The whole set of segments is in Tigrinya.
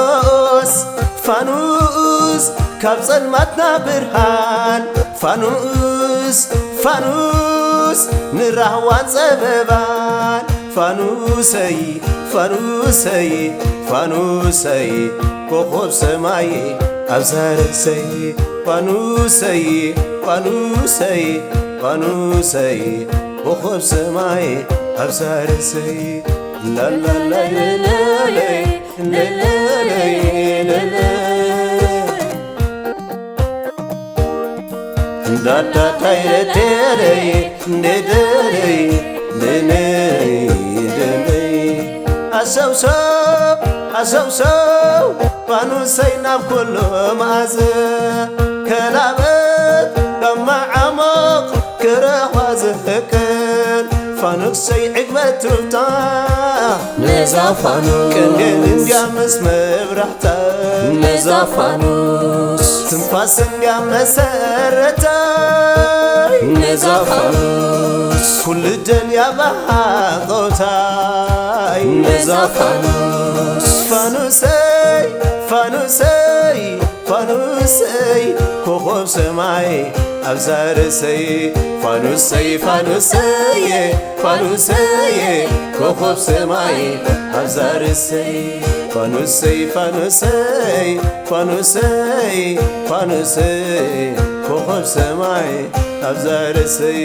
ፋኑስ ፋኑስ ካብ ጸልማትና ብርሃን ፋኑስ ፋኑስ ንራህዋን ጸበባን ፋኑሰይ ፋኑሰይ ፋኑሰይ ኮኾብ ሰማይ ኣብዛ ርእሰይ ፋኑሰይ ፋኑሰይ ፋኑሰይ ኮኾብ ሰማይ ኣብዛ ርእሰይ ላላላይለለይ ለለለይ ለለ እንዳዳዳይረደረይ እንደደረይ ደነይ ደነይ ኣሰውሰው ኣሰውሰው ፋኑሰይ ናብ ኩሉ መኣዘ ከላበት ካብ መዓሙቕ ክረኽባ ዝፍቅር ፋኑሰይ ዕግበት ትፍታ ነዛ ፋኑስ ቅንድል እንድያ ምስ መብራህታ ነዛ ፋኑስ ትንፋስ እንድያ መሰረታ ነዛ ፋኑስ ኩሉ ደልያ ብሃቆታይ ነዛ ፋኑስ ፋኑሰይ ፋኑሰይ ፋኑሰይ ኮኾብ ሰማይ ኣብዛ ርእሰይ ፋኑሰይ ፋኑሰየ ፋኑሰየ ኮኾብ ሰማይ ኣብዛ ርእሰይ ፋኑሰይ ፋኑሰይ ፋኑሰይ ፋኑሰይ ኮኾብ ሰማይ ኣብዛ ርእሰይ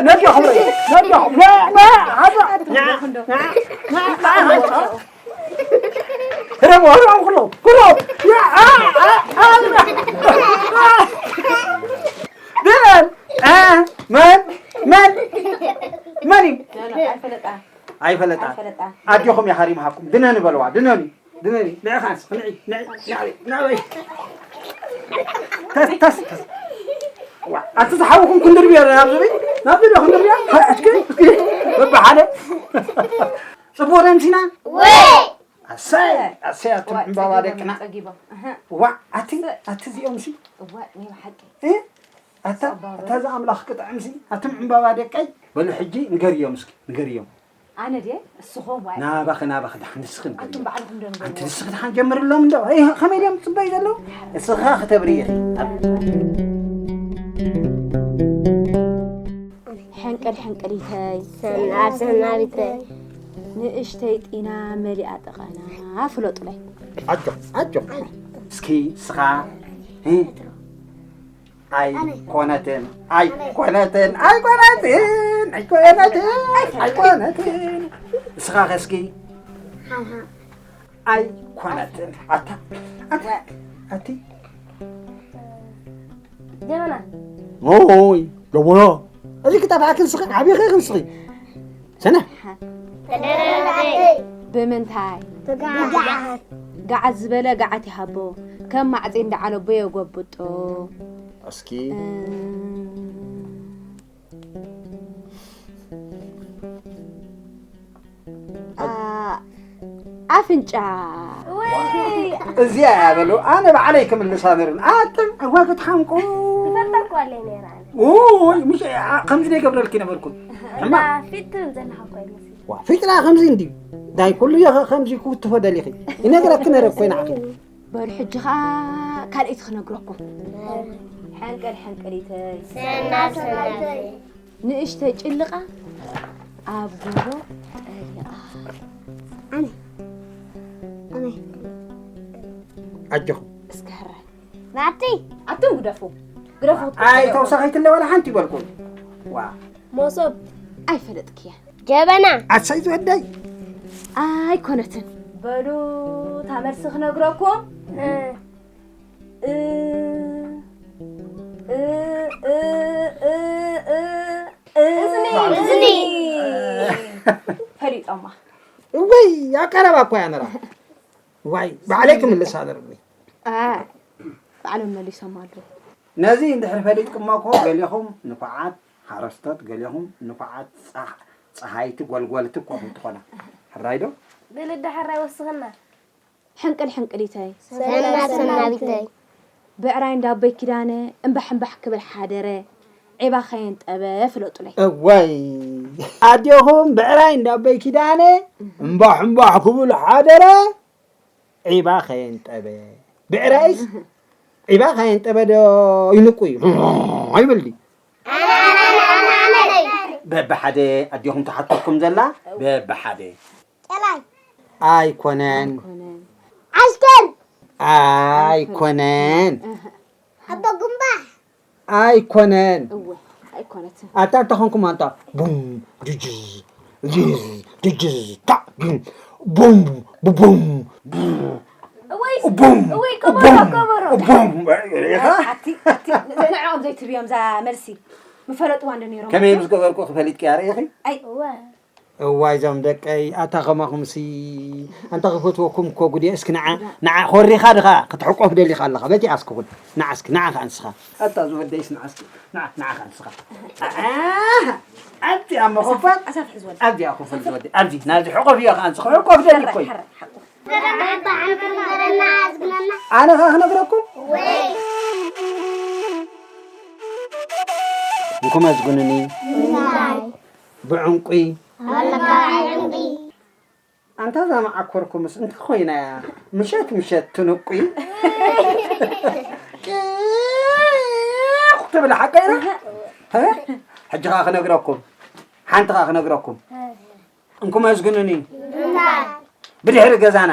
ነዲኹም ነዲኹም ነዲኹም መን መን መን እዩ ኣይፈለጣ ኣይፈለጣ ኣዲኹም ኢኻ ሪምሃኩም ድነን በልዋ ድነን ድነኒ ንዕኻስ ንዒ ንዒ ናበይ ናበይ ተስ ተስ ተስ ኣቲ ዝሓውኹም ክንድርብዮ ናብ ዝብል ናብ ዝብል ክንድርብዮ እስኪ እስኪ በብሓደ ጽቡቕ ደምሲና ወይ ኣሰይ ኣሰይ ኣቱም ዕምባባ ደቅና ዋ ኣቲ ኣቲ እዚኦም ሲ እዋ ናይ ሓቂ ኣታ ኣታ እዚ ኣምላኽ ክጥዕምሲ ኣቱም ዕምባባ ደቀይ በሉ ሕጂ ንገርዮም እስኪ ንገርዮም። ኣነ ድየ እስኹም ዋይ ናባኺ ናባኺ ደሓን ንስኺ ንገርዮም። ኣቱም ባዕልኹም ዶ ኣንቲ ንገርዮም። ንስኺ ደሓን ጀምርሎም እንዶ። ኣይ ከመይ ድዮም ጽበይ ዘለዉ? እስኻ ክተብሪ ኢኺ። ሕንቅል ሕንቅሊተይ ሰናብ ሰናቢተይ ንእሽተይ ጢና መሊኣ ጠቐና ፍለጡለይ። ኣጆ ኣጆ እስኪ ስኻ እ? ኣይኮነትን ኣይኮነትን ኣይኮነትን ኣይኮነትን ኣይኮነትን እስኻ ከስኪ ኣይኮነትን ኣታ ኣታ ኣቲ ጀበና ኦይ ጀበና እዚ ክጠፍኣ ክንስኺ ዓብዪ ኸ ክንስኺ ሰነ ብምንታይ ጋዓት ዝበለ ጋዓት ይሃቦ ከም ማዕፂ እንዳዓለቦ የጎብጦ እስኪ ኣፍንጫ እዚኣ እያ በሉ ኣነ ባዕለይ ክምልሳ ነርን ኣጥም እዋ ክትሓንቁ ይፈልጠ እኮ ኣለይ ነይራ ውይ ምሽ ከምዚ ዘይገብረልኪ ነበርኩ ሕማ ፊት ትብል ዘለካ እኮ ይመስል ዋ ፍጥራ ከምዚ እንዲ ዳይ ኩሉ የ ከምዚ ክትፎ ደሊኺ ይነግረኪ ነረ እኮ ይንዓኺ በሉ ሕጂ ኸዓ ካልኣይቲ ክነግረኩም። ሕንቅል ሕንቅሊተይ ሰናብ ሰናብተይ ንእሽተይ ጭልቓ ኣብ ጎቦ ጠሊቓ። ኣነ ኣነ ኣጆኹም እስኪ ሕራይ ናቲ ኣቱም ግደፉ ግደፉ ክትበሉ ኣይ ተውሳኺትለ ዋላ ሓንቲ ይበልኩም ዋ ሞሶብ ኣይፈለጥክያ ጀበና ኣሰይ ዝወደይ ኣይኮነትን በሉ እታ መልሲ ክነግረኩም እ- እ- እ- እ- እ- እ- እዝኒ እዝኒ ፈሊጦማ እወይ ኣብ ቀረባ እኮ እያ ነራ ዋይ ባዕለይ ክምልሳ ነርኒ አ ባዕሎም መሊሶም ኣለዉ ነዚ እንድሕር ፈሊጥኩሞ እኮ ገሌኹም ንፉዓት ሓረስቶት ገሌኹም ንፉዓት ጸሓ- ጸሃይቲ ጎልጎልቲ እኮኹም ትኾና ሕራይ ዶ ግልዳ ሕራይ ወስኽና ሕንቅል ሕንቅሊተይ ሰናብ ሰናቢተይ ብዕራይ እንዳቦይ ኪዳነ እምባሕ እምባሕ ክብል ሓደረ ዒባ ከየንጠበ ፍለጡለይ እዋይ ኣዴኹም ብዕራይ እንዳቦይ ኪዳነ እምባሕ እምባሕ ክብል ሓደረ ዒባ ከየንጠበ ብዕራይስ ዒባ ከየንጠበ ዶ ይንቁ እዩ ኣይበል ድዩ በብሓደ ኣዴኹም ትሓተኩም ዘላ በብሓደ ጠላይ ኣይኮነን ዓስከር ኣይኮነን ኣቦ ጉምባሕ ኣይኮነን እወ ኣይኮነትን ኣታ እንተኾንኩም ኣንታ ቡም ጅጅዝ ጅዝ ጅጅዝ ታ ቡም ቡም ቡቡም እወይ ቡም እወይ ከበሮ ቡቡም ከበሮ ቡቡም ሪኢኻ ኣቲ ኣቲ ንዕኦም ዘይትብዮም እዛ መልሲ ምፈለጥዋ እንዶ ነይሮም ከመይ ምስ ገበርኩ ክፈሊጥኪ ኣርእኺ ኣይ እወ እዋይ ዞም ደቀይ ኣታ ከማኹምሲ ኣንታ ክፈትወኩም እኮ ጉድየ እስኪ ንዓ ንዓ ኮሪኻ ድኻ ክትሕቆፍ ደሊኻ ኣለኻ በቲ ኣስክኹን ንዓ እስኪ ንዓ ከኣ ንስኻ ኣታ ዝወደይስ ንዓ እስኪ ንዓ ንዓ ከኣ ንስኻ ኣብዚኣ መኾፈል ኣብዚኣ ኮፈል ዝወደ ኣብዚ ናብዚ ሕቆፍ እዮ ከኣ ንስኻ ሕቆፍ ደሊ እኮ እዩ ኣነ ኸዓ ክነግረኩም እንኩም ኣዝጉንኒ ብዕንቁ ኣለካ ዕንቂ ኣንታ እዛ መዓኮርኩምስ እንታይ ኮይና እያ ምሸት ምሸት ትንቁ ቂቕ ትብል ሓቀይና ሕጂ ኸዓ ክነግረኩም ሓንቲ ኸዓ ክነግረኩም እንኩም ኣዝግኑኒ ብድሕሪ ገዛና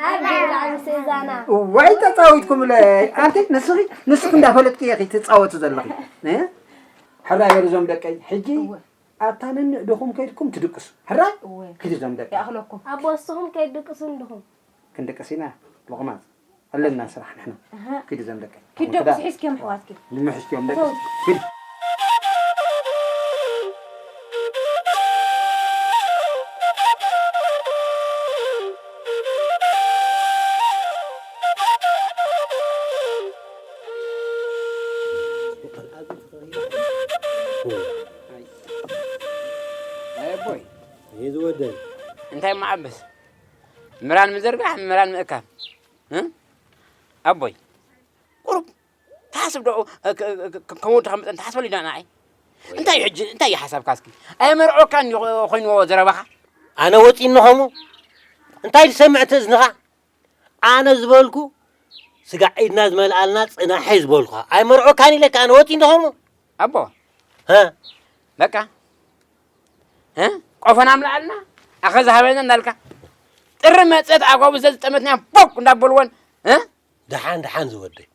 ኣብ ገዛ ኣምስዛና ዋይ ተፃዊትኩምለይ ኣንቲ ንስኺ ንስኺ እንዳፈለጥኪ ኢኺ ትፃወቲ ዘለኺ ሕራይ በሉ እዞም ደቀይ ሕጂ ኣብታ ነንእድኹም ከይድኩም ትድቅሱ ሕራይ ኪዱ እዞም ደቀይ ይኣኽለኩም ኣብ ወስኹም ከይድቅሱ እንድኹም ክንድቅስ ኢና ሎቕማፅ ኣለና ስራሕ ንሕና ኪዱ እዞም ደቀይ ኪድ ደቅሱ ሒዝኪዮም ኣሕዋትኪ ንምሕዝኪዮም ደቅስ ኪዱ ኣይ ኣቦይ ይህ ዝወደይ እንታይ ማዓበስ ምራን ምዝርጋሕ ምራን ምእካብ እ ኣቦይ ቁሩብ ሓስብ ዶ ከ- ከ- ከ- ከም ወድኻ መጠን ትሓስበሉ ኢና ንዓይ? እንታይ እዩ ሕጂ እንታይ እዩ ሓሳብካ እስኪ? ኣየመርዖካን እዩ ኮይንዎ ዘረባኻ? ኣነ ወፂእኒ ኸሙ እንታይ ዝሰምዕ እቲ እዝንኻ? ኣነ ዝበልኩ ስጋዕ ኢድና ዝመልኣልና ፅናሐ ዝበልኩኻ ኣይመርዖካን ኢለካ ኣነ ወፂእኒ ኸሙ ኣቦ ሀ በቃ እ? ቆፎና ምልኣልና ኣኸ ዝሃበና እንዳልካ ጥሪ መፀት ኣጓቡ ዘዝጠመትና ቦክ እንዳበልዎን እ? ደሓን ደሓን ዝወደይ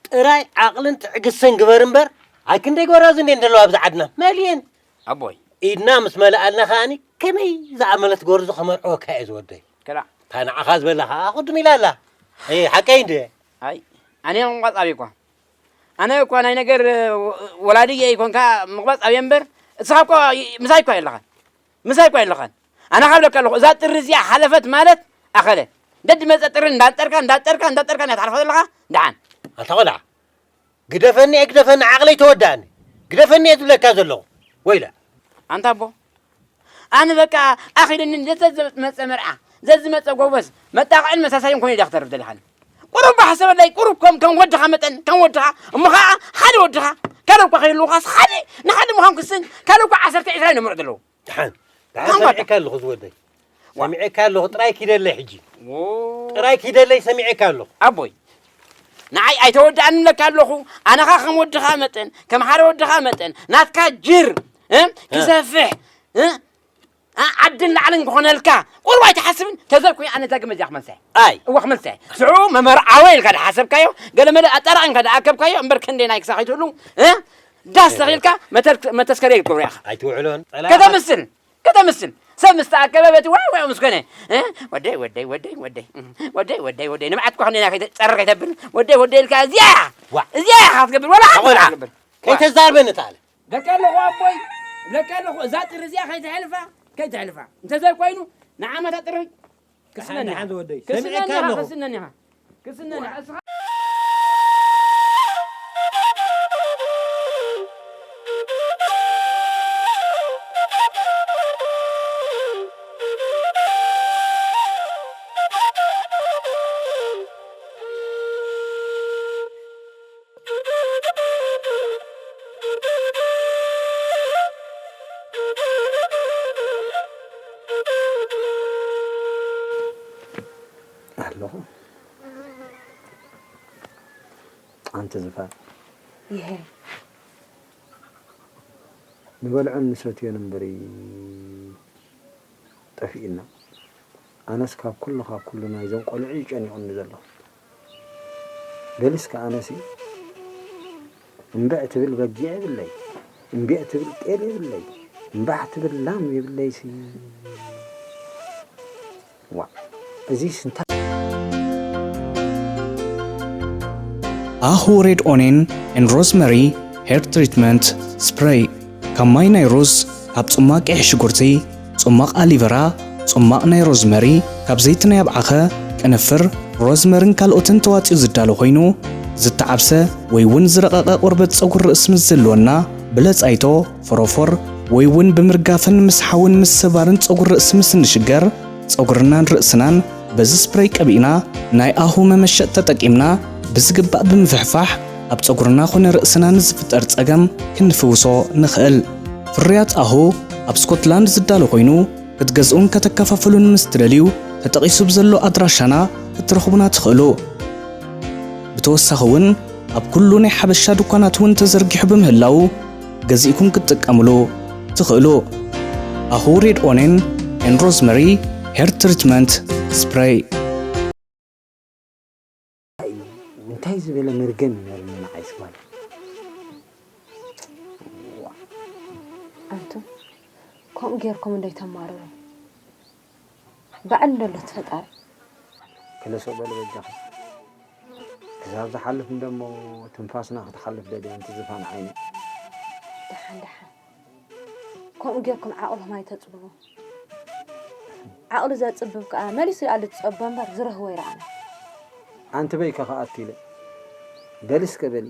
ጥራይ ዓቕልን ትዕግስትን ግበር እምበር ኣይክንደይ ጎራዙ እንዴ እንደለዋ ኣብዚ ዓድና መሊየን ኣቦይ ኢድና ምስ መለኣልና ከኣኒ ከመይ ዝኣመለት ጎርዞ ከመርዕወካ እየ ዝወደይ ክላ እታ ንዓኻ ዝበላ ከዓ ቅድም ኢላ ኣላ እ፣ ሓቀይ እንደ ኣይ ኣነ ምቕባፅ ኣብየ እኳ ኣነ እኳ ናይ ነገር እ፣ ወላዲ እየ ይኮንካ ምቕባፅ ኣብየ እምበር እስኻ እኳ ይ- ምሳይ እኳ የለኻን ምሳይ እኳ የለኻን ኣነ ካብ ለካ ኣለኹ እዛ ጥሪ እዚኣ ሓለፈት ማለት ኣኸለ ደድ መፀ ጥሪ እንዳጠርካ እንዳጠርካ እንዳጠርካ ናይ ትሓልፎ ዘለኻ ደሓን ኣታ ቆልዓ ግደፈኒ እየ ግደፈኒ ዓቕለይ ተወዳእኒ ግደፈኒ እየ ዝብለካ ዘለኹ ወይለ ኣንታ ኣቦ ኣነ በቃ ኣኺለኒ ዘዝመፀ መርዓ ዘዝመፀ ጎበዝ መጣቕዕን መሳሳይን ኮይኑ ዳክተር ደሊኻኒ ቁሩብ ሓሰበለይ ቁሩብ ከም ከም ወድኻ መጠን ከም ወድኻ እሞ ከዓ ሓደ ወድኻ ካልእ እኳ ከይህልውኻስ ሓደ ንሓደ ምዃን ክስን ካልእ እኳ ዓሰርተ ዕስራ ይነምርዑ ዘለዉ ደሓን ደሓን ሰሚዐካ ኣለኹ ዝወደይ ሰሚዐካ ኣለኹ ጥራይ ኪደለይ ሕጂ ጥራይ ኪደለይ ሰሚዐካ ኣለኹ ኣቦይ ንዓይ ኣይተወድኣን እብለካ ኣለኹ ኣነኻ ከም ወድኻ መጠን ከም ሓደ ወድኻ መጠን ናትካ ጅር እ? ክሰፍሕ እ? ኣ- ዓድን ላዕልን ክኾነልካ ቁሩብ ኣይትሓስብን ተዘይኮይ ኣነ ዛግመ እዚኣ ክመልሳ እየ ኣይ እዋ ክመልሳ እየ ሽዑ መመርዓወ ኢልካ ድሓሰብካዮ ገለመለ ኣጣራቒምካ ድኣከብካዮ እምበር ክንደይ ናይ ክሳኺትሉ እ? ዳስ ተኺልካ መተል- መተስከርያ ይገብሩ ኢኻ ኣይትውዕሎን ጸላኢ ከተምስል ከተምስል ሰብ ምስ ተኣከበ በቲ ዋይ ዋይ ምስ ኮነ እ? ወደይ ወደይ ወደይ ወደይ እ፣ ወደይ ወደይ ወደይ ንብዓት ኳ ክንደይ ናይ ከይተ- ጸረ ከይተብል ወደይ ወደይ ኢልካ እዚኣ ዋ። እዚኣ ኢኻ ክትገብር ወላ ሓንቲ ተቖልዓ። ኢኻ ክትገብር ከይተዛርበኒ ተኣለ ደቂ ኣለኹ ኣቦይ ለካ ኣለኹ እዛ ጥሪ እዚኣ ከይትሕልፋ ከይትሕልፋ እንተዘይኮይኑ ንዓመታ ጥሪ ክስነኒ ደሓን ኢኻ። ዝወደይ። ክስነኒ ሰሚዐካ ኢኻ ኣለኹ። ክስነኒ ኢኻ ክስነኒ ኢኻ እስኻ ኣለኹ ኣንቲ ዝፋር ይሄ ንበልዖን ንሰትዮን እምበሪ ጠፊእና ኣነስ ካብ ኩሉ ካብ ኩሉ ናይዞም ቆልዑ እዩ ጨኒቑኒ ዘሎ ገሊስ ከኣ ኣነሲ እምብዕ ትብል በጊዕ የብለይ እምቢዕ ትብል ጤል የብለይ እምባሕ ትብል ላም የብለይሲ ዋእ እዚስ እንታይ። ኣሁ ሬድ ኦኔን ኤን ሮዝመሪ ሄር ትሪትመንት ስፕሬይ ካብ ማይ ናይ ሩዝ ካብ ጽማቕ ቀይሕ ሽጉርቲ ጽማቕ ኣሊቨራ ጽማቕ ናይ ሮዝመሪ ካብ ዘይቲ ናይ ኣብዓኸ ቅንፍር ሮዝመርን ካልኦትን ተዋጺኡ ዝዳሎ ኮይኑ ዝተዓብሰ ወይ እውን ዝረቐቐ ቆርበት ጸጉሪ ርእሲ ምስ ዝህልወና ብለጻይቶ ፎሮፎር ወይ እውን ብምርጋፍን ምስሓውን ምስባርን ጸጉሪ ርእሲ ምስ እንሽገር ጸጉርናን ርእስናን በዚ ስፕረይ ቀቢእና ናይ ኣሁ መመሸጥ ተጠቂምና ብዝግባእ ብምፍሕፋሕ ኣብ ጸጉርና ኾነ ርእስና ንዝፍጠር ጸገም ክንፍውሶ ንኽእል። ፍርያት ኣሁ ኣብ ስኮትላንድ ዝዳሎ ኮይኑ ክትገዝኡን ከተከፋፍሉን ምስ ትደልዩ ተጠቒሱ ብዘሎ ኣድራሻና ክትረኽቡና ትኽእሉ። ብተወሳኺ እውን ኣብ ኩሉ ናይ ሓበሻ ድኳናት እውን ተዘርጊሑ ብምህላዉ ገዚእኩም ክትጥቀምሉ ትኽእሉ። ኣሁ ሬድ ኦኔን ኤን ሮዝመሪ ሄር ትሪትመንት ስፕሬይ። እንታይ ዝበለ መርገም እዩ ነርኒ ንዓይስ ጓል። ኣንቱ ከምኡ ጌርኩም እንዶ ይተማርሩ። ባዕል እንዶ ኣሎ እቲ ፈጣሪ። ክለሶ በሊ በጃኺ ክሳብ ዝሓልፍ እንደሞ ትንፋስና ክትሓልፍ ደልየ ኣንቲ ዝፋን ዓይነይ። ደሓን ደሓን ከምኡ ጌርኩም ዓቕልኹም ኣይተፅብቡ። ዓቕሊ ዘፅብብ ከዓ መሊሱ ይኣሊ ዝፀቦ እምበር ዝረኽቦ ኣይረኣናን። ኣንቲ በይከ ክኣቱ ኢለ በሊ እስከ በሊ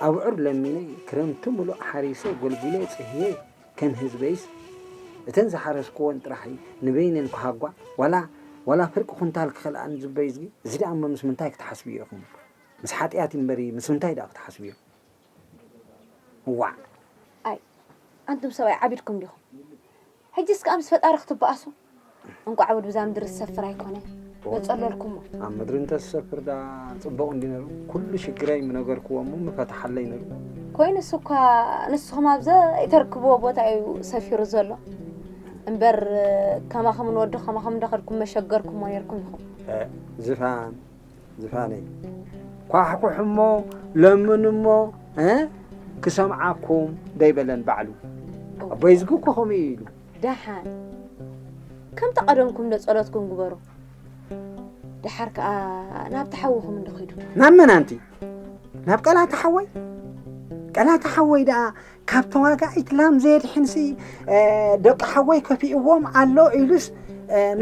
ኣብዑር ለሚነ ክረምቲ ሙሉእ ሓሪሰ ጎልጉለ ፅህየ ከም ህዝበይስ እተን ዝሓረስክወን ጥራሕ ንበይነን ክሃጓ ዋላ ዋላ ፍርቂ ኩንታል ክኸልኣኒ ዝበይ እዝጊ እዚ ደኣ እሞ ምስ ምንታይ ክትሓስብዮ ኢኹም ምስ ሓጢኣት እዩ እምበሪ ምስ ምንታይ ደኣ ክትሓስብዮ? እዋዕ! ኣይ ኣንቱም ሰብኣይ ዓቢድኩም ዲኹም? ሕጅስ ከኣ ምስ ፈጣሪ ክትበኣሱ? እንቋዕ ውድ ብዛ ምድሪ ዝሰፍር ኣይኮነ መጸለልኩሞ። ኣብ ምድሪ እንተዝሰፍር ደኣ ጽቡቕ እንዲ ነሩ። ኩሉ ሽግረይ ምነገርክዎ እሞ ምፈትሓለይ ነሩ። ኮይኑስ እኳ ንስኹም ኣብዘ ይተርክብዎ ቦታ እዩ ሰፊሩ ዘሎ። እምበር ከማኹም ንወዲ ከማኹም እንዳኸድኩም መሸገርኩሞ ነርኩም ኢኹም። ዝፋን ዝፋነይ ኳሕኩሕ እሞ ለምን እሞ እ ክሰምዓኩም ደይበለን ባዕሉ ኣቦይ ዝግኩ ከምኡ እዩ ኢሉ። ደሓን ከምቲ ቀደምኩም ዶ ጸሎትኩም ግበሩ። ደሓር ከኣ ናብቲ ሓውኹም እንዶ ኺዱ። ናብ መን ኣንቲ? ናብ ቀላቲ ሓወይ? ቀላቲ ሓወይ ደኣ ካብ ተዋጋኢት ላም ዘየድሕንሲ ደቂ ሓወይ ከፊእዎም ኣሎ ኢሉስ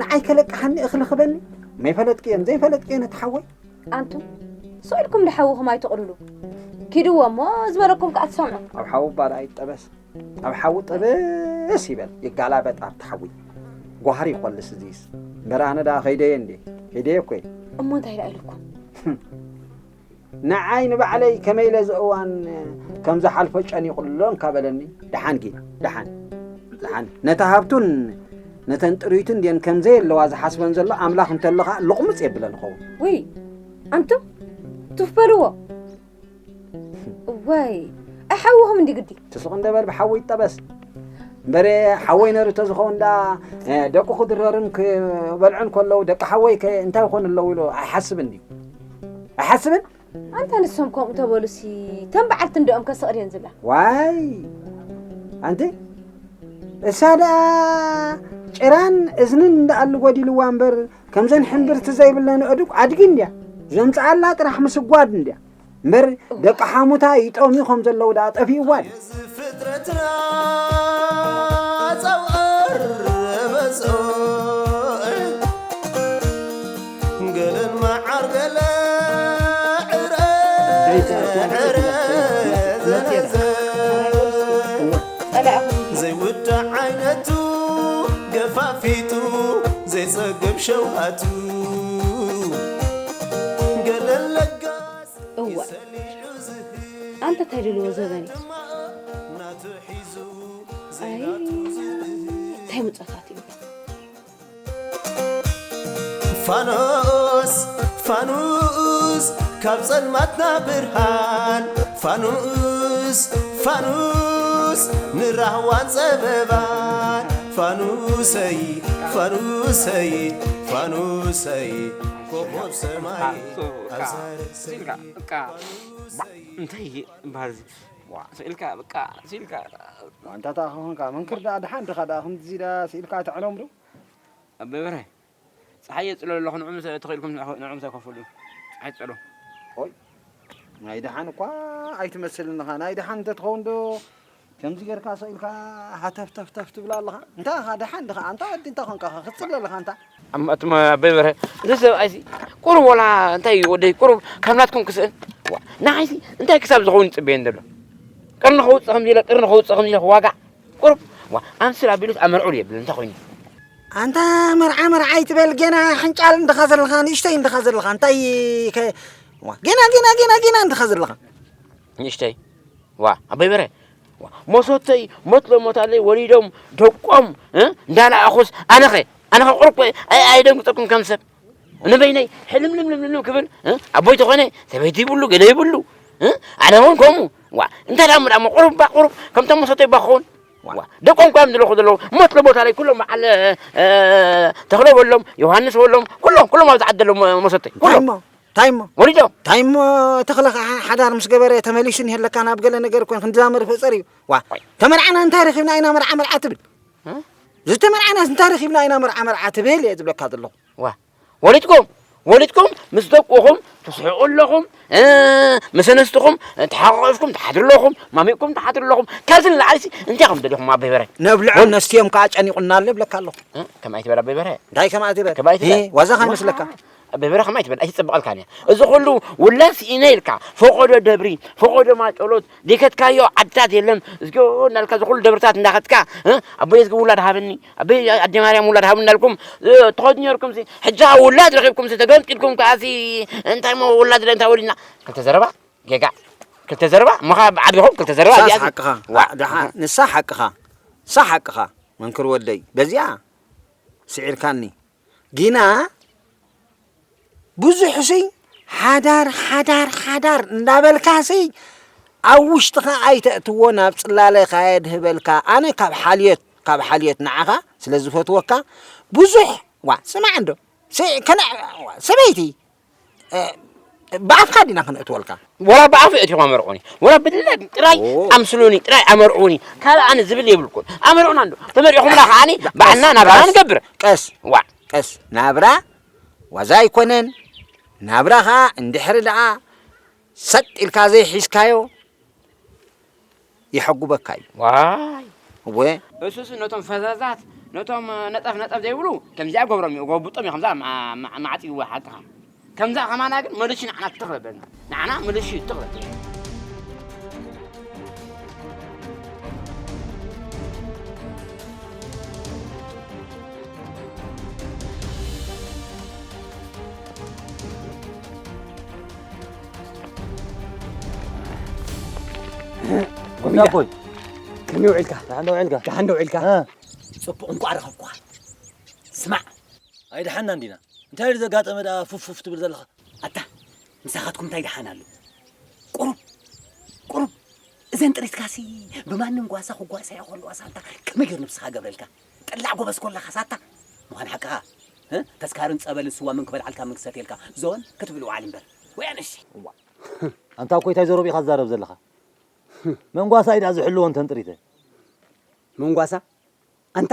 ንዓይ ከለቅሓኒ እኽሊ ክበኒ? መይፈለጥክየን ዘይፈለጥክየን እቲ ሓወይ? ኣንቱም ስቕ ኢልኩም ንሓውኹም ኣይትቕርሉ። ኪድዎ እሞ ዝበለኩም ከኣ ትሰምዑ። ኣብ ሓዊ እባ ደኣ ይጠበስ። ኣብ ሓዊ ጥብስ ይበል ይጋላበጥ ኣብቲ ሓዊ ጓህሪ ይኾልስ እዚስ እምበር ኣነ ደኣ ከይደየ እንዴ ከይደየ እኮ እየ እሞ እንታይ ደኣ ኢልኩም ንዓይ ንባዕለይ ከመይ ኢለ እዚ እዋን ከም ዝሓልፎ ጨኒቑ ኣሎ እንካ በለኒ ደሓን ጌ ደሓን ደሓን ነታ ሃብቱን ነተን ጥሪቱ እንድየን ከም ዘየለዋ ዝሓስበን ዘሎ ኣምላኽ እንተሎ ኸዓ ልቑምጽ የብለን ኸውን ውይ ኣንቱም ቱፍ በልዎ እዋይ ኣይ ሓውኹም እንዲ ግዲ ትስቕ እንደ በል ብሓዊ ይጠበስ እምበረ ሓወይ ነሩ ተዝኸውን ደኣ ደቁ ክድረርን ክበልዑን ከለዉ ደቂ ሓወይ ከ እንታይ ይኾኑ ኣለዉ ኢሉ ኣይሓስብን ድዩ ኣይሓስብን ኣንታ ንሶም ከምኡ ተበሉሲ ተን በዓልቲ እንዲኦም ከስቕ ድየን ዝብላ ዋይ ኣንቲ እሳ ደኣ ጭራን እዝንን እንዳኣሉ ጎዲልዋ እምበር ከምዘን ሕምብርቲ ዘይብለን ኣእዱግ ኣድጊ እንድያ ዘምፅኣላ ጥራሕ ምስጓድ እንድያ እምበር ደቂ ሓሙታ ይጠምዩ ከም ዘለዉ ደኣ ጠፊእዋ ድዩ እዚ ፍጥረትና ጸውር በዝኦ ገለን መዓር ገለ ዕረ ዕረ ዘዘዘ ዘይውዳእ ዓይነቱ ገፋፊጡ ዘይጸግብ ሸውሃቱ ገለን ለጋስ እወ ኣንተ እንታይ ደልዎ ዘበን እዩ ኣይ እንታይ ምጸታት እዩ ፋኖስ ፋኑስ ካብ ጸልማትና ብርሃን ፋኑስ ፋኑስ ንራህዋን ጸበባን ፋኑሰይ ፋኑሰይ ፋኑሰይ ኮኾብ ሰማይ ኣብዛ ርእሰይ እንታይ ይበሃል እዚ ስኢልካ በቃ ስኢልካ ዋንታታ ከኾንካ መንክር ደኣ ደሓን ድኻ ደኣ ከምዚ ደኣ ስኢልካ ተዕሎም ዶ ኣበበረ ፀሓይ የፅሎ ኣለኹ ንዑ ምሰ ተኸኢልኩም ንዑ ምሰ ከፍሉ ፀሓይ ፀሎ ኦይ ናይ ደሓን እኳ ኣይትመስልን ኢኻ ናይ ደሓን እንተትኸውን ዶ ከምዚ ጌርካ ስቕ ኢልካ ሃተፍተፍተፍ ትብል ኣለኻ እንታይ ኢኻ ደሓን ድኻ ኣንታ ወዲ እንታይ ኾንካ ክትፅሊ ኣለኻ ኣንታ ኣማትማ ኣበበረ እዚ ሰብኣይሲ ቁሩብ ወላ እንታይ እዩ ወደይ ቁሩብ ካብ ናትኩም ክስእን ንዓይሲ እንታይ ክሳብ ዝኸውን ይፅበየን ዘሎ ቅርኒ ከውፅእ ከምዚ ኢለ ቅርኒ ከውፅእ ከምዚ ኢለ ክዋጋዕ ቁሩብ ኣምስል ኣቢሉስ ኣመርዕሉ የብልን እንታይ ኮይኑ ኣንታ መርዓ መርዓ ኣይትበል ገና ሕንጫል እንድኻ ዘለኻ ንእሽተይ እንድኻ ዘለኻ እንታይ ገና ገና ገና ገና እንድኻ ዘለኻ ንእሽተይ ዋ ኣቦይ በረ መሶተይ ሞት ለሞታለይ ወሊዶም ደቆም እንዳለኣኹስ ኣነኸ ኣነኸ ቁርብ ኣይደንግፀኩም ከም ሰብ ንበይነይ ሕልምልምልምልም ክብል ኣቦይ ተኾነ ሰበይቲ ይብሉ ገለ ይብሉ ኣነ እውን ከምኡ ዋ እንታይ ደኣ ምዳሞ ቁሩብ ባ ቁሩብ ከምቶም መሶተይ ባ ክኸውን ደቆም ኳ እዮም ዝለኹ ዘለዉ ሞት ለቦታ ላይ ኩሎም በዓል ተኽለ በሎም ዮሃንስ በሎም ኩሎም ኩሎም ኣብዚ ዓዲ ዘለዉ መሶተይ ኩሎም ታይሞ ታይሞ ወሊዶም ታይሞ ተኽለ ከዓ ሓዳር ምስ ገበረ ተመሊሱ ንሄለካ ናብ ገለ ነገር ኮን ክንዛመድ ፈፀር እዩ ዋ ተመርዓና እንታይ ረኺብና ኢና መርዓ መርዓ ትብል ዝተመርዓናስ እንታይ ረኺብና ኢና መርዓ መርዓ ትብል እየ ዝብለካ ዘለኹ ዋ ወሊድኩም ወሊድኩም ምስ ደቁኹም ትስሕቑ ኣለኹም ምስ ኣነስትኹም ተሓቋቒፍኩም ትሓድሩ ኣለኹም ማሚቕኩም ትሓድሩ ኣለኹም ካብዚ ንላዕሊሲ እንታይ ከም ደሊኹም ኣበይ በረ ነብልዖም ነስትዮም ከዓ ጨኒቑና ኣሎ ይብለካ ኣለኹ ከምኣ ኣይትበል ኣበይ በረ እንታይ ከምኣ ትበል ከምኣ ኣይትበል ዋዛ ከይመስለካ ብብረኸም ኣይትበል ኣይትፅብቐልካን እያ። እዚ ኩሉ ውላድ ስኢነ ኢልካ ፈቐዶ ደብሪ ፈቐዶ ማጨሎት ዘይከድካዮ ዓድታት የለን። እዚኦ እናልካ እዚ ኩሉ ደብርታት እንዳኸድካ ኣቦየ እዝጊ ውላድ ሃበኒ ኣቦየ ኣደ ማርያም ውላድ ሃቡ እናልኩም ትኸዱ ነርኩም። ሕጂ ከዓ ውላድ ረኺብኩም ተገምጢልኩም ከዓሲ እንታይ ሞ ውላድ እንታይ ወሊድና ክልተ ዘረባ ጌጋ ክልተ ዘረባ እሞ ከዓ ብዓድኹም ክልተ ዘረባ ንሳስ እዚኣ ሓቅኻ። ዋ። ደሓ ንሳ ሓቅኻ። ንሳ ሓቅኻ። መንክር ወደይ በዚኣ ስዒርካኒ። ጊና ብዙሕሲ ሓዳር ሓዳር ሓዳር እንዳበልካሲ ኣብ ውሽጥኻ ኣይተእትዎ ናብ ጽላለኻ የድህበልካ። ኣነ ካብ ሓልዮት ካብ ሓልዮት ንዓኻ ስለ ዝፈትወካ ብዙሕ ዋ ስማዕ እንዶ ሲ- ከነ ዋ፣ ሰበይቲ እ፣ ብኣፍካ ዲና ክነእትወልካ። ወላ ብኣፍ እትኹም ኣመርቑኒ ወላ ብድለ ጥራይ ኦ። ኣምስሉኒ ጥራይ ኣመርቑኒ ካልእ ኣነ ዝብል የብልኩን። ኣመርቑና እንዶ ተመሪቑምና ከዓኒ ባዕልና ናብራ ቀስ፣ ንገብር። ቀስ ዋ ቀስ ናብራ ዋዛ ኣይኮነን። ናብራ ኸዓ እንድሕሪ ደኣ ሰጥ ኢልካ ዘይሒዝካዮ የሐጉበካ እዩ። ዋይ እወ እሱስ ነቶም ፈዛዛት ነቶም ነጠፍ ነጠፍ ዘይብሉ ከምዚኣ ገብሮም እዩ ጎብጦም እዩ ከምዛ ማዕፅዎ ሓቅኻ። ከምዛ ከማና ግን መልሹ ንዓና ትኽረበልና ንዓና መልሹ ትኽረብ። ጎሚዳ። ኣቦይ። ከመይ ውዒልካ? ደሓን ዶ ውዒልካ? ደሓን ዶ ውዒልካ? እ። ጽቡቕ፣ እንቋዕ ረኸብኩኻ። ስማዕ። ኣይደሓንና እንዲና። እንታይ እዩ ዘጋጠመ ደኣ ፉፍ ፉፍ ትብል ዘለኻ? ኣታ፣ ምሳኻትኩም እንታይ ደሓን ኣሎ? ቁሩብ፣ ቁሩብ። እዘን ጥሪትካሲ ብማንም ጓሳ ክጓሳያ ከለዋ ሳንታ ከመይ ገይሩ ንብስኻ ገብረልካ? ጠላዕ ጎበዝ ኮለኻ ሳታ። ምዃን ሓቅኻ። እ? ተስካርን ጸበልን ስዋ ምን ክበልዓልካ ምን ክሰትየልካ? ዞን ክትብል ውዓል እምበር። ወይ ኣነሺ። እዋ። ኣንታ እኮ እንታይ ዘረብ ኢኻ ትዛረብ ዘለኻ? መንጓሳ እዩ ደኣ ዝሕልዎ እንተን ጥሪተ። መንጓሳ? ኣንታ፣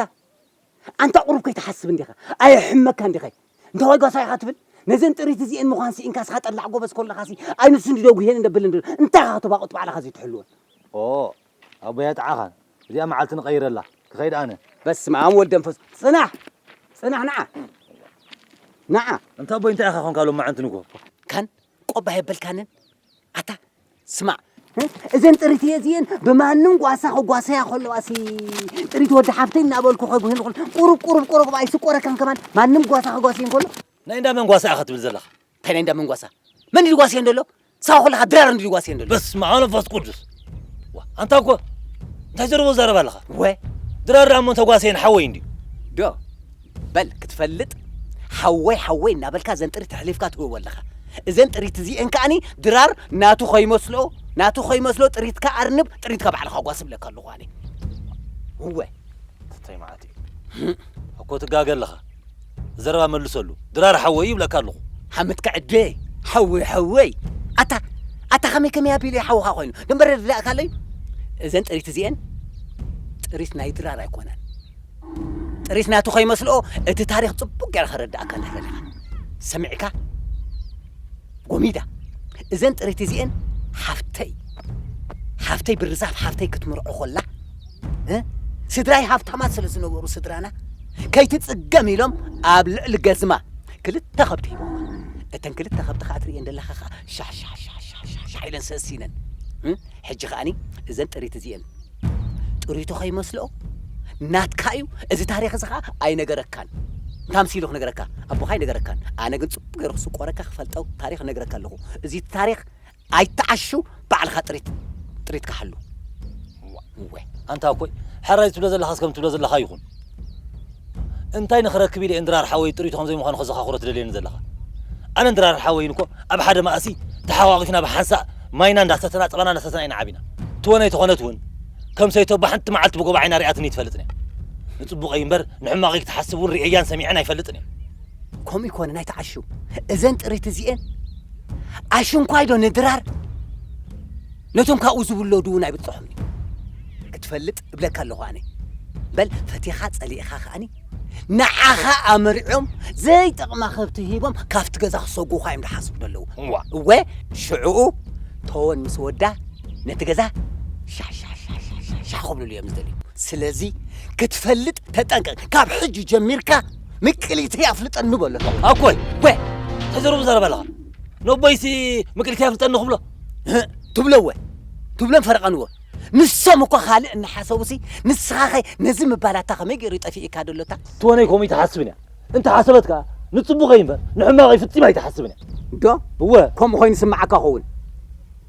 ኣንታ ቁሩብ ከይትሓስብ እንዲኻ? ኣየሕመካ እንዲኸ? እንተ ወይ ጓሳ ኢኻ ትብል? ነዘን ጥሪት እዚኤን ምዃን ስኢንካ ስኻ ጠላዕ ጎበዝ ኮለኻሲ ኣይ ንሱ እንዲ ደጉሄን እንደብል እንዶ እንታይ ኢኻ ተባቑጥ ባዕልኻ ዘይትሕልወን? ኦ፣ ኣቦይ ኣጥዓኻን። እዚኣ መዓልቲ ንቐይረላ። ክኸይድ ኣነ። በስመ ኣብ ወልድ መንፈስ። ጽናሕ! ጽናሕ ንዓ! ንዓ! እንታ ኣቦይ እንታይ ኢኻ ኾንካ ሎማዓንቲ ንግሆ? ካን ቆባ የበልካንን? ኣታ ስማዕ፣ እ? እዘን ጥሪት እየ እዚኤን ብማንም ጓሳ ክጓሰያ ከለዋሲ ጥሪት ወዲ ሓፍተይ እናበልኩ ከጉህን ኹል ቁሩብ ቁሩብ ቁሩብ ኣይስቆረካን ከማን ማንም ጓሳ ክጓስየን ከሎ ናይ እንዳ መን ጓሳ ኢኻ ትብል ዘለኻ? እንታይ ናይ እንዳ መን ጓሳ? መን ድጓስየን ዘሎ? ሳዋ ከለኻ ድራር እንዲ ድጓስየን ዘሎ? በስመ ኣብ መንፈስ ቅዱስ። ዋ፣ ኣንታ እኮ እንታይ ዘረቦ ዘረባ ኣለኻ? ወ ድራር ደኣ እሞ ተጓስየን ሓወይ እንድዩ። ዶ በል ክትፈልጥ ሓወይ ሓወይ እናበልካ እዘን ጥሪት ኣሕሊፍካ ትህቦ ኣለኻ። እዘን ጥሪት እዚኤን ከኣኒ ድራር ናቱ ከይመስሎ ናቱ ከይመስሎ ጥሪትካ ኣርንብ ጥሪትካ ባዕልኻ ጓስ እብለካ ኣለኹ ኣነ። እወ ትተይ መዓት እዩ። እኮ ትጋገ ኣለኻ። ዘረባ መልሰሉ። ድራር ሓወይ ይብለካ ኣለኹ። ሓመትካ ዕደ ሓወይ ሓወይ። ኣታ ኣታ ከመይ ከመይ ኣቢለ ሓውኻ ኮይኑ ድንበር ርዳእካ ኣለዩ። እዘን ጥሪት እዚኤን ጥሪት ናይ ድራር ኣይኮነን። ጥሪት ናቱ ከይመስልኦ እቲ ታሪኽ ጽቡቕ ገይረ ከረድኣካ እንድሕር ደሊኻ። ሰሚዕካ? ጎሚዳ። እዘን ጥሪት እዚኤን ሓፍተይ ሓፍተይ ብርዛፍ ሓፍተይ ክትምርዖ ኮላ እ? ስድራይ ሃብታማት ስለ ዝነበሩ ስድራና ከይትጽገም ኢሎም ኣብ ልዕሊ ገዝማ ክልተ ከብቲ ሂቦማ። እተን ክልተ ከብቲ ከኣ ትርእየን ዘለኻ ከኣ ሻሕ ሻሕ ሻሕ ሻሕ ሻሕ ሻሕ ኢለን ሰሲነን እ? ሕጂ ከኣኒ እዘን ጥሪት እዚኤን ጥሪቱ ከይመስልኦ ናትካ እዩ። እዚ ታሪኽ እዚ ኸዓ ኣይነገረካን። እንታምሲ ኢሉ ክነገረካ ኣቦኻ ኣይነገረካን። ኣነ ግን ጽቡቅ ገይሩ ክስቆረካ ክፈልጠው ታሪኽ ነግረካ ኣለኹ። እዚ ታሪኽ ኣይተዓሹ ባዕልኻ ጥሪት ጥሪትካ ሓሉ። እወ። ኣንታ እኮይ ሕራይ ትብሎ ዘለኻስ ከም ትብሎ ዘለኻ ይኹን። እንታይ ንኽረክብ ኢለ እንድራር ሓወይ ጥሪቱ ከም ዘይምዃኑ ከዘኻኽሮ ትደልየኒ ዘለኻ? ኣነ እንድራር ሓወይን እኮ ኣብ ሓደ መኣሲ ተሓቋቒፍና ብሓንሳእ ማይና እንዳሰተና ጸባና እንዳሰተና ኢና ዓቢና። ትወነ ኣይተኾነት እውን ከም ሰይቶ ብሓንቲ መዓልቲ ብጎባ ዓይና ሪኣትኒ ትፈልጥን እያ። ንጽቡቐይ እምበር ንሕማቐይ ክትሓስብ እውን ርእያን ሰሚዐን ኣይፈልጥን እየ። ከምኡ ይኮነ ናይ ተዓሹ እዘን ጥሪት እዚኤን ኣሽንኳይ ዶ ንድራር ነቶም ካብኡ ዝውለዱ እውን ኣይብጽሖም እዩ ክትፈልጥ እብለካ ኣለኹ ኣነ። በል ፈቲኻ ጸሊእኻ ከኣኒ ንዓኻ ኣመሪዖም ዘይጠቕማ ከብቲ ሂቦም ካብቲ ገዛ ክሰጉኻ እዮም ዝሓስቡ ዘለዉ። እዋ። እወ ሽዕኡ ተወን ምስ ወዳ ነቲ ገዛ ሻሻሻሻሻ ክብሉሉ እዮም ዝደልዩ። ስለዚ ክትፈልጥ ተጠንቀቅ። ካብ ሕጂ ጀሚርካ ምቅሊተይ ኣፍልጠኒ በሎ። ኣኮይ! ወ እንታይ ዘረቡ ዘረባ ኣለኻ? ነቦይሲ ምቅሊት የፍልጠኒ ክብሎ? እህ፣ ትብሎ እወ። ትብሎን ፈረቐንዎ። ንሶም እኮ ካልእ እናሓሰቡሲ፣ ንስኻኸ ነዚ ምባላታ ከመይ ገይሩ ይጠፊእካ ደሎታ? ትወነይ ከምኡ ይትሓስብን እያ። እንተ ሓሰበት ከኣ ንጽቡቐይ እምበር ንሕማቐይ ፍጺም ኣይትሓስብን እያ። ዶ? እወ። ከምኡ ኮይኑ ስምዓካ ኸውን።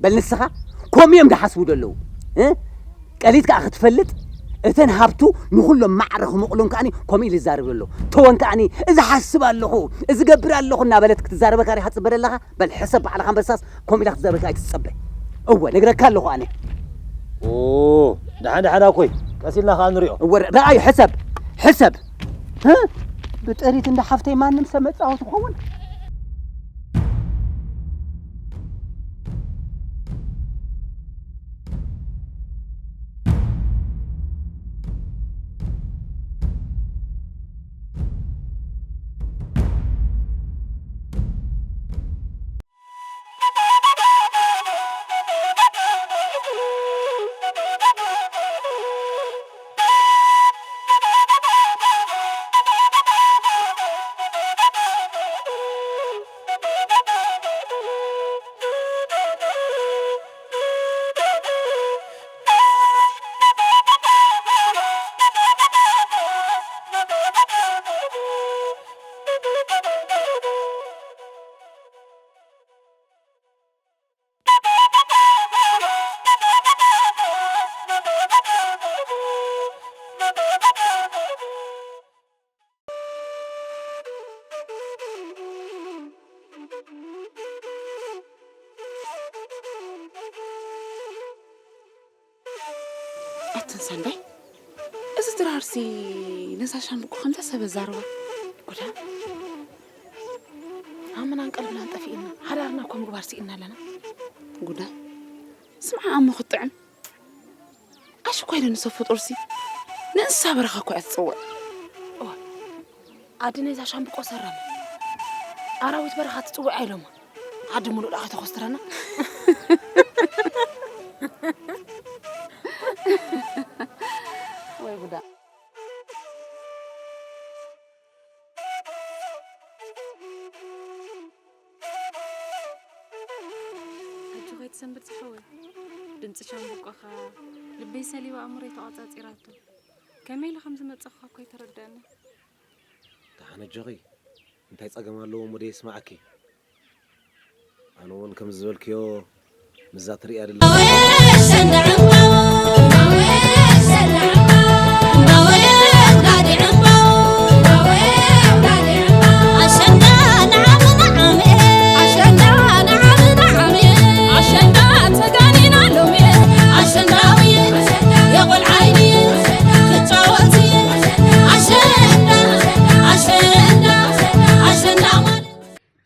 በል ንስኻ ከምኡ እዮም ዝሓስቡ ዘለዉ። እ? ቀሊት ከኣ ክትፈልጥ፣ እተን ሃብቱ ንኹሎም ማዕረ ክመቕሎም ከኣኒ ከምኡ ኢሉ ይዛረብ ዘሎ። ተወን ከኣኒ፣ "እዚ ሓስብ ኣለኹ፣ እዚ ገብር ኣለኹ" እናበለት ክትዛረበካ ዲኻ ትጽበ ዘለኻ? በል ሕሰብ፣ ባዕልኻ ኣንበሳስ ከምኡ ኢላ ክትዛረበካ ኣይትጸበ። እወ፣ ነግረካ ኣለኹ ኣነ። ኦ፣ ደሓን ደሓን ኣኮይ፣ ቀስ ኢልና ከኣ ንሪኦ። እወ፣ ረኣዩ፣ ሕሰብ፣ ሕሰብ። እ? ብጥሪት እንዳ ሓፍተይ ማንም ሰብ መጻወቲ ክኸውን? ኣትን ሰንበይ፣ እዚ ድራርሲ ነዛ ሻምብቆ ከምዛ ሰብ ኣዛርባ። ጉዳ። ኣመናን ቀልብናን ጠፊእና፣ ሓዳርና እኳ ምግባር ስኢና ኣለና። ጉዳ። ስምዓ ኣሞ ክትጥዕም። ኣሽ እኳ ኢለ ንሰብ ፍጡርሲ፣ ንእንስሳ በረኻ እኳ እያ ትጽውዕ። እዋ፣ ኣደ ናይዛ ሻምብቆ ሰራም። ኣራዊት በረኻ ትጽውዕ ኢሎማ። ዓዲ ሙሉእ ደኣ ከይተኾስትረና። ወይ ጉዳ። ሕጂ ከይትሰንብድ ዝሓወይ። ድምፂ ሻምብቆኻ ልበይ ሰሊባ ኣእምሮይ ተቋጻጺራቶ። ከመይ ኢለ ከም ዝመጸኹኻ እኮ ኣይተረድኣኒ። ደሓን ኣጆኺ። እንታይ ጸገም ኣለዎ እሞ ደየስምዓኪ? ኣነ እውን ከም ዝበልክዮ ምስዛ ትርእያ ደለኺ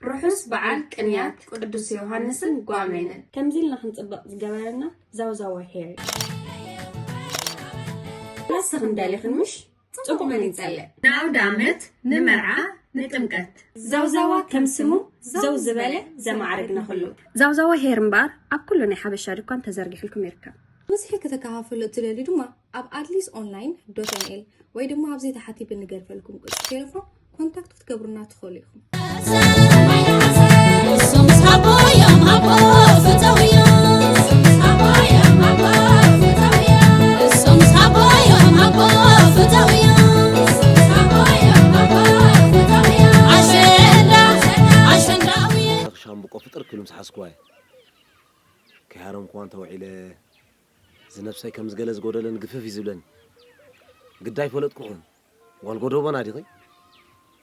ርሑስ በዓል ቅንያት ቅዱስ ዮሃንስን ጓሜንን። ከምዚ ኢልና ክንጽበቕ ዝገበረና ዛውዛዋ ሄር እዩ። ንስኽን ደሊኽን ምሽ? ጽቡቕ መን ይጸልእ? ንኣውደ ዓመት፣ ንመርዓ፣ ንጥምቀት። ዛውዛዋ ከም ስሙ ዘው ዝበለ ዘማዕረግና ኩሉ። ዛውዛዋ ሄር እምበኣር ኣብ ኩሉ ናይ ሓበሻ ድኳን ተዘርጊሕልኩም ይርከብ። ብዝሒ ከተከፋፍሉ እትደልዩ ድማ ኣብ ኣድሊስ ኦንላይን ዶት ኤን ኤል ወይ ድማ ኣብዚ ታሕቲ ብንገድፈልኩም ቁጽሪ ቴሌፎን ኮንታክት ክትገብሩና ትኽእሉ ኢኹም። ሻምብቆ ፍጥር ክሉ ምስ ሓዝኩዋ እየ። ከይሃረምኩዋ እንተውዒለ፣ እዚ ነብሰይ ከምዚ ገለ ዝጎደለን ግፍፍ እዩ ዝብለኒ። ግዳ ኣይፈለጥኩኹን። ጓል ጎደቦና ዲኺ?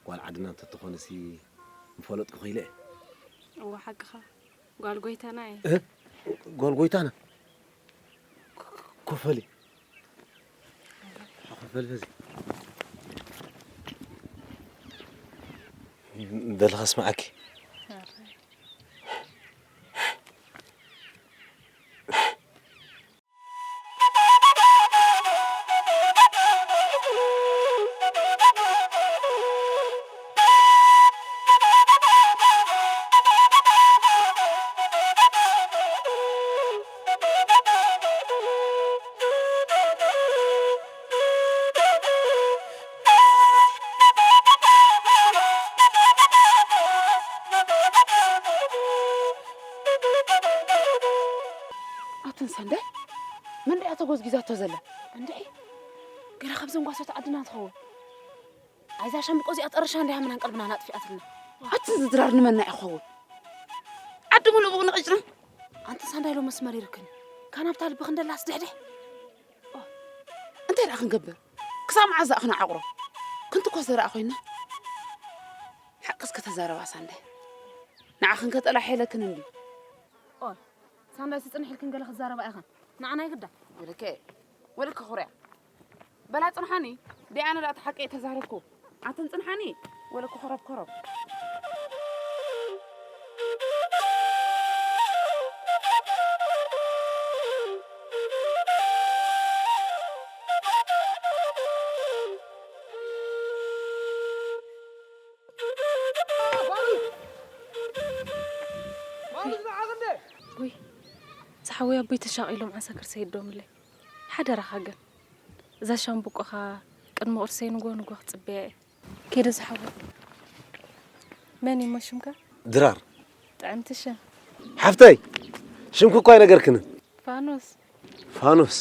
ጓል ዓድና እንተትኾንሲ ምፈለጥኩኺ ኢለ እየ። እወ፣ ሓቅኻ። ጓል ጎይታና እየ። እህ? ጓል ጎይታና? ኮፈሊ። ኮፈሊ በዚ። ደለኻ ስምዓኪ። ሳንዳይ፣ መን ደኣ ተጎዝጊዛቶ ዘላ? እንድዒ፣ ገለ ካብዘን ጓሶት ዓድና ትኸውን። ኣይዛ ሻምብቆ እዚኣ ጠረሻ እንዲያ ምናን ቀልብና ናጥፊኣትና። ኣቲ ዝድራር ንመና ይኸውን? ዓዲ ሙሉእ ብኡ ንቕጭና። ኣንቲ ሳንዳይ ሎ መስመር ይርክን። ካናብታ ልቢ ክንደላስ ድሕድሕ። እንታይ ደኣ ክንገብር? ክሳብ መዓዝ ደኣ ክነዓቑሮ? ክንትኮስ ዘረኣ ኮይና? ሓቅስ ከተዛረባ ሳንዳይ። ንዓኽን ከጠላሕ የለክን እንዲ። ኦይ፣ ሳንዳይ ትጽንሕ ኢልክን ገለ ክዛረባ ኢኽን። ንዓና ይግዳ። ወለከ፣ ወለከ ኹርያ። በላ ጽንሓኒ፣ ዲኣነ ደኣ እቲ ሓቂ ተዛረብኩ። ኣትን ጽንሓኒ፣ ወለከ ኮረብ ኮረብ። ውይ፣ ዝሓወይ ኣቦይ ተሻቒሎም ዓሳክር ሰይዶምለይ። ሓደራኻ ግን፣ እዛ ሻምብቆኻ ቅድሚ ቁርሰይ ንግሆ ንግሆ ክጽበያ እየ። ከይደ ዝሓወይ። መን እዩ እሞ ሽምካ? ድራር። ጥዕምቲ ሽም። ሓፍተይ፣ ሽምኪ እኳ ኣይነገርክንን። ፋኖስ። ፋኖስ።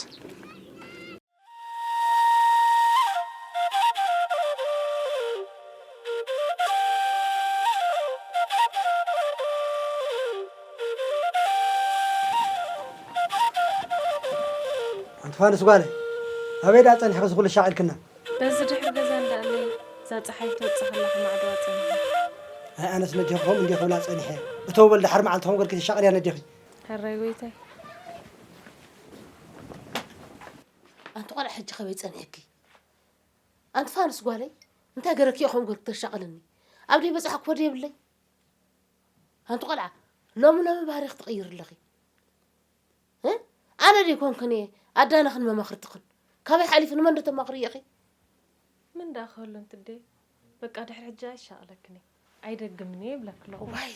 ኣንቲ ፋንስ ጓለይ፣ ኣበይ ደኣ ጸኒሕኺ እዚ ኩሉ ሻቒልክና? በዚ ድሕሪ ገዛ እንዳኣለይ እዛ ጸሓይ ትወጽእ ከላ ከማዕድዋ ጸኒሐ። ኣይ ኣነስ ነዴኺ ከምኡ እንድየ ክብላ ጸኒሐ። እተው በል፣ ደሓር መዓልቲ ከም ገልኪ ትሻቐልያ ነዴኺ። ሕራይ ጎይታይ። ኣንቲ ቆልዓ ሕጂ ከመይ ጸኒሕኪ? ኣንቲ ፋንስ ጓለይ፣ እንታይ ገረኪ ኢኹም ገርኪ ተሻቕልኒ? ኣብ ደይ በጻሕኩ ወዲ የብለይ። ኣንቲ ቆልዓ፣ ሎሚ ሎሚ ባህሪኺ ትቕይሪ ኣለኺ። እ? ኣነ ደይ ኮንክን እየ ኣዳነኽን መማኽርትኽን። ካበይ ሓሊፉ ንመን ዶ ተማኽሪ ኢኺ? ምን ደኣ ክህሉ እንትደይ፣ በቃ ድሕሪ ሕጂ ኣይሻቕለክን እየ። ኣይደግምን እየ ይብለኪ ኣለኹ። ዋይ።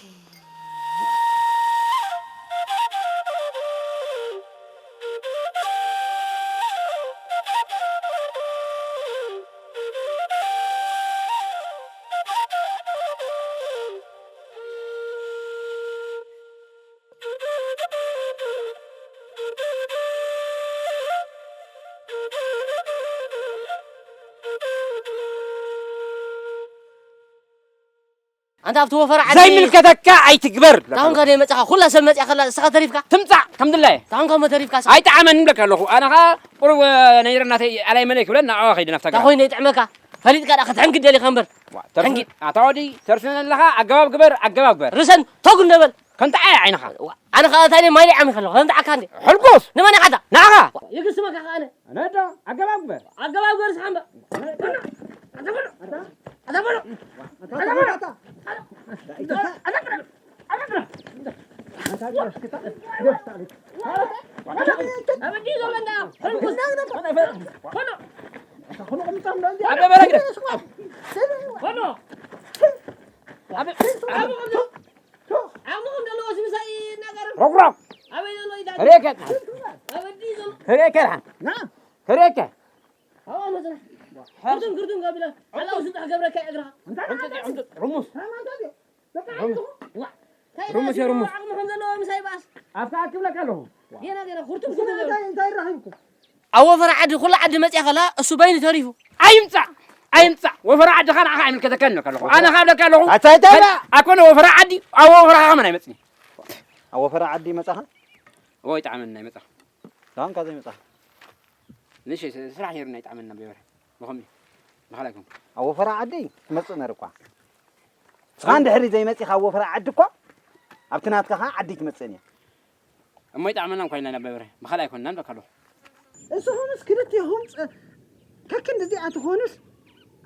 ኣንታ ኣብቲ ወፈራ ዓዲ ዘይምልከተካ ኣይትግበር። ታሁንካ ደይ መጻኻ? ኩላ ሰብ መጽያ ከላ ንስኻ ተሪፍካ? ትምጻእ ከም ድላየ። ታሁንካ እሞ ተሪፍካ? ኣይጠዓመን እብለካ ኣለኹ። ኣነ ኸኣ ቁሩብ፣ እ፣ ነይረ እናተይ ኣላይ መለይ ክብለን ንዓዋ ከይደ ናብታ እንታይ ገራ። ኮይኑ ይጥዕመካ? ፈሊጥካ ደኣ ክትሕንግድ ደሊኻ እምበር። ዋ፣ ተርፍ-፣ ሕንጊድ። ኣታ ወዲ፣ ተርፍን ኣለኻ፣ ኣገባብ ግበር፣ ኣገባብ ግበር። ርእሰን ተጉ እንደ በል። ከምቲ ዓያ ዓይንኻ። ዋ፣ ኣነ ኸኣ እንታይ ደይ ማይ ደይ ዓሚ ከለኹ፣ ከምቲ ዓካ እንደ። ሕልኩስ! ንመን ኢኻ ኣታ? ንዓኻ! ዋ፣ የግስመካ ኸኣ ኣነ። ኣነ ዶ? ኣገባብ ግበር። ኣገባብ ግበር ስሓምበ። ኣታ፣ ኣታ በሎ። ኣታ በሎ። ኣታ በሎ። ኣታ በሎ። ኣታ በሎ። ኣታ በሎ። ኣበዲ ዘሎ እንዳ። ሕልኩስ። በሎ። ኣበ በረግደ። በሎ። ኣበ፣ ኣበ ዓቕሚ ከም ዘለዎስ ምሳይ ይናገር። ረጉራም። ኣበይ ዘሎ ኢዳ? ሬከት። ኣበዲ ዘሎ? ሬከት። ና። ሬከ። ኣዋ መጽና። ክርቱም ክርቱም ጋቢላ። ኣላው ስጣሕ ገብረካ እግራ። እንታይ? ዕምጥጥ፣ ዕምጥጥ፣ ርሙስ። ሃይማኖት ኣድዮ። በቃ ርሙስ። ዓቕምኹም። ዋ። ታይ ርሙስ፣ ርሙስ። ዓቕሚ ከም ዘለዎ ምሳይ ባስ። ኣብታ ክብለካ ኣለኹ። ጌና፣ ጌና፣ ክርቱም ክርቱም እንታይ፣ እንታይ ረኺብኩም? ኣብ ወፈራ ዓዲ፣ ኩላ ዓዲ መጽያ ከላ፣ እሱ በይኑ ተሪፉ። ኣይምጻእ! ኣይምጻእ! ወፈራ ዓድኻ ንዓኻ ኣይምልከተካን ኢለካ ኣለኹ። ኣነ ኸኣ እብለካ ኣለኹ። ኣታ፣ ኣታ፣ ኣታ። ኣኮነ ወፈራ ዓዲ፣ ኣብ ወፈራኻ ከመን ኣይመጽእን። ኣብ ወፈራ ዓዲ መጻኻ? እዎ፣ ይጥዓመኒ ኣይመጻኹ። ዳንካ ዘይመጻኻ? ንእሽተይ ስ-፣ ስራሕ ነይሩና፣ ይጥዓመኒ ናብ በርበረ። ብኸምኡ። ብኻልኣይ ኮንኩ። ኣብ ወፈራ ዓዲ ትመጽእ ነይሩ እኳ። ንስኻ እንድሕሪ ዘይመጺኻ ኣብ ወፈራ ዓዲ እኳ፣ ኣብቲ ናትካ ኸኣ ዓዲ ኣይትመጽእን እያ። እሞ ይጥዓመና እንኳ ኢልና ኢና በርበረ፣ ብኻልኣይ ኣይኮንናን በቃ ኣለኹ። እስኹምስ ክልቴኹም ጸ-፣ ከክንዲ እዚኣ ትኾኑስ፣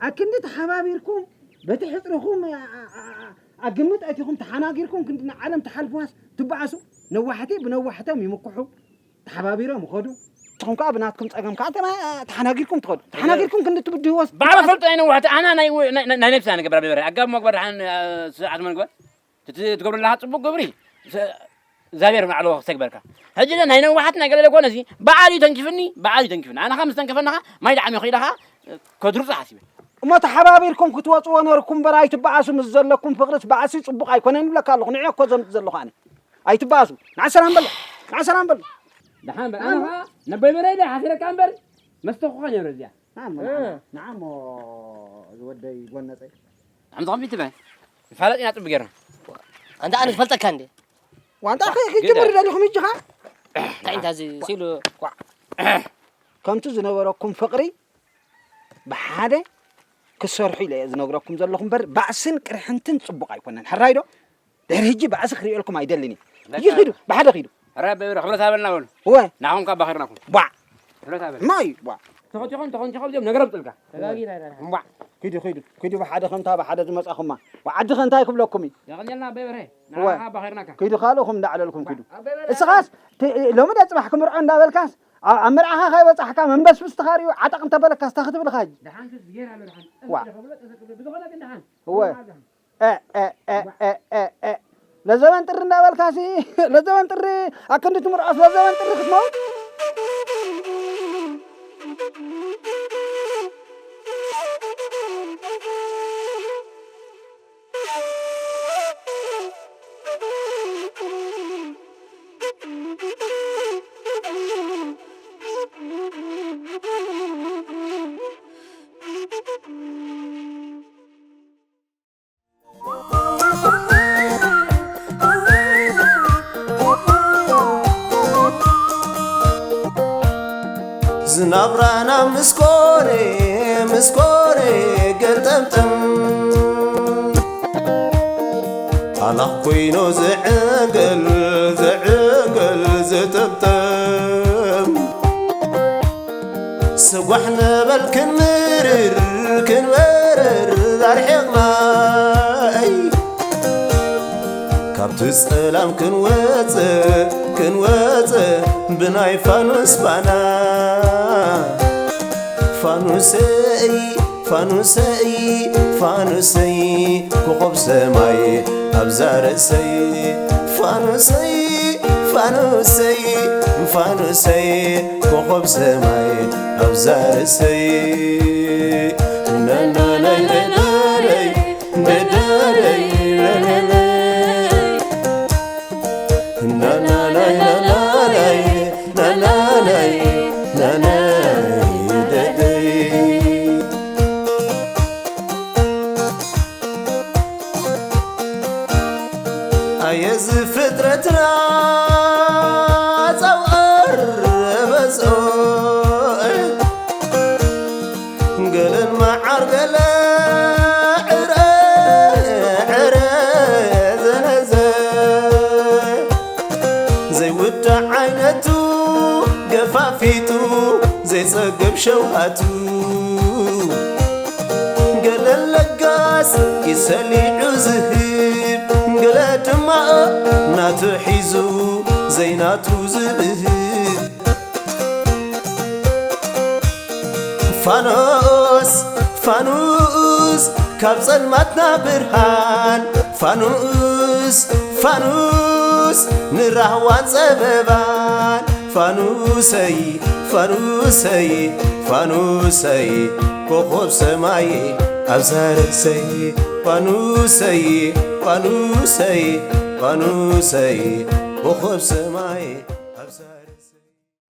ኣክንዲ ተሓባቢርኩም፣ በቲ ሕጽርኹም፣ ኣ-፣ ኣ-፣ ኣ-፣ ኣ-፣ ኣብ ግምት ኣቲኹም ተሓናጊርኩም ክንዲ ንዓለም ትሓልፉዋስ ትበኣሱ? ነዋሕቲ ብነዋሕቶም ይምክሑ፣ ተሓባቢሮም ይኸዱ። ንስኹም ከኣ ብናትኩም ጸገም ከኣ ተማ-፣ ተሓናጊርኩም ትኸዱ። ተሓናጊርኩም ክንዲ ትብድህዎስ ባዕሉ ትበኣሱ? ፈልጦ ናይ ነዋሕቲ፣ ኣና ናይ ወ-፣ ናይ፣ ናይ፣ ናይ ነብስና ንገብራ በርበረ። ኣጋብ መግበር ደሓን፣ እ፣ ስርዓት መንግበር። እቲ ትገብሮ ዘለኻ ጽቡቕ ግብሪ፣ ስ-፣ እግዚኣብሔር ንባዕሉ ክሰግበርካ። ሕጂ ለ ናይ ነዋሓት ናይ ገለ ኮነ እዚ በዓል እዩ ተንኪፍኒ፣ በዓል እዩ ተንኪፍኒ። ኣነ ኸኣ ምስ ተንከፈኒ ኸኣ ማይ ደዓሚ ኸይደ ኸኣ ከድርጹ ሓሲበ። እሞ ተሓባቢርኩም ክትወጽዎ ነርኩም እምበር ኣይትበኣሱ። ምስ ዘለኩም ፍቕሪ ትበኣሲ ጽቡቕ ኣይኮነን ይብለካ ኣለኹ። ንዕዮ እኮ ዘምጽእ ዘለኹ ኣነ። ኣይትበኣሱ። ንዓ ሰላም በሎ። ንዓ ሰላም በሎ። ደሓን በል። ኣነ ኸዓ ነቦይ በረይ ኢለ ሓሲረካ እምበር፣ መስተኹኻ ነይሩ እዚኣ። ንዓሞ፣ እ። ንዓሞ፣ ንዓሞ፣ ዝወደይ ጎነፀይ። ኣምፅኹም ፊት በል። ንፋለጥ ኢና ፅቡቅ ጌርና። ኣንታ ኣነ ዝፈልጠካ እንዴ? ዋንታ ኸ-፣ ኸ-፣ ጀመር ደሊኹም እጅኻ? እንታይ እንታ እዚ ሲሉ? ከምቲ ዝነበረኩም ፍቕሪ ብሓደ ክትሰርሑ ኢለ እየ ዝነግረኩም ዘለኹ እምበር፣ ባእስን ቅርሕንትን ጽቡቕ ኣይኮነን። ሕራይ ዶ? ድሕሪ ሕጂ ባእሲ ክርእየልኩም ኣይደልን እየ። ሕጂ ኪዱ፣ ብሓደ ኪዱ። ሕራይ በይሩ፣ ሕብረት ሃበልና በሉ። እወ። ንዓኹም ካብ ባኺርናኩም። ቧዕ። ሕብረት ሃበልና። ማይ፣ ቧዕ። ተኸቲኾም፣ ተኸንቲኾም እዚኦም ነገር ኣምፅልካ። ተጋጊና ኢና። ቧዕ። ኪዱ፣ ኪዱ፣ ኪዱ ብሓደ ከምታ ብሓደ ዝመጻኹማ። ዋ፣ ዓዲ ከ እንታይ ክብለኩም እዩ? የቐንየልና ኣቦይ በርሀ። እወ። ንዓኻ ባኺርናካ። ኪዱ ካልእኹም እንዳዕለልኩም ኪዱ። ኣቦይ በርሀ። እስኻስ፣ ቲ-፣ ሎሚ ደ ጽባሕ ክምርዖ እንዳበልካስ፣ ኣ-፣ ኣብ መርዓኻ ከይበጻሕካ መንበስብስ ተኻርዩ ዓጠቕ እንተበለካስ እንታይ ክትብል ኢኻ ሕጂ? ደሓን ክስ ብጌር ኣሎ ደሓን። ዋ። ጠስቂ ክብሎ ጠስቂ ክብሎ። ብዝኾነ ግን ደሓን። እወ። ደሓን። እ፣ እ፣ እ፣ እ፣ እ፣ እ። ለዘበን ጥሪ እንዳበልካሲ፣ ለዘበን ጥሪ ኣክንዲ ትምርዖስ ለዘበን ጥሪ ክትመውት? ዝናብራና ምስ ኮነ፣ ምስ ኮነ ገልጠምጠም፣ ኣላኽ ኮይኑ ዝዕንገል፣ ዝዕንገል ዝጥምጠም። ስጓሕ ንበል ክንምርር፣ ክንመርር ኣርሒቕና። ኣይ፣ ካብቲ ጸላም ክንወጽእ፣ ክንወጽእ ብናይ ፋኑስ ባና። ፋኑሰይ፣ ፋኑሰይ፣ ፋኑሰይ፣ ኮኾብ ሰማይ ኣብዛ ርእሰይ። ፋኑሰይ፣ ፋኑሰይ፣ ፋኑሰይ፣ ኮኾብ ሰማይ ኣብዛ ርእሰይ። ናናናይ፣ ናናናይ፣ ናናናይ፣ ናናናይ። ናናናይ፣ ናናናይ፣ ናናናይ፣ ናናይ ደደይ። ኣየ እዚ ፍጥረትና ጻውኣር በዝኦ፣ ገለን መዓር ገለ ዕረ፣ ዕረ ዘነዘ። ዘይውዳእ ዓይነቱ ገፋፊጡ ዘይጸግብ ሸውሃቱ። ገለ ለጋስ ኢሰሊዑ ዝህብ፣ ገለ ድማ ናቱ ሒዙ ዘይናቱ ዝብህግ። ፋኖስ፣ ፋኑስ፣ ካብ ጸልማትና ብርሃን። ፋኑስ፣ ፋኑስ፣ ንራህዋን ጸበባን። ፋኑሰይ፣ ፋኑሰይ፣ ፋኑሰይ፣ ኮኾብ ሰማይ ኣብዛ ርእሰይ። ፋኑሰይ፣ ፋኑሰይ፣ ፋኑሰይ፣ ኮኾብ ሰማይ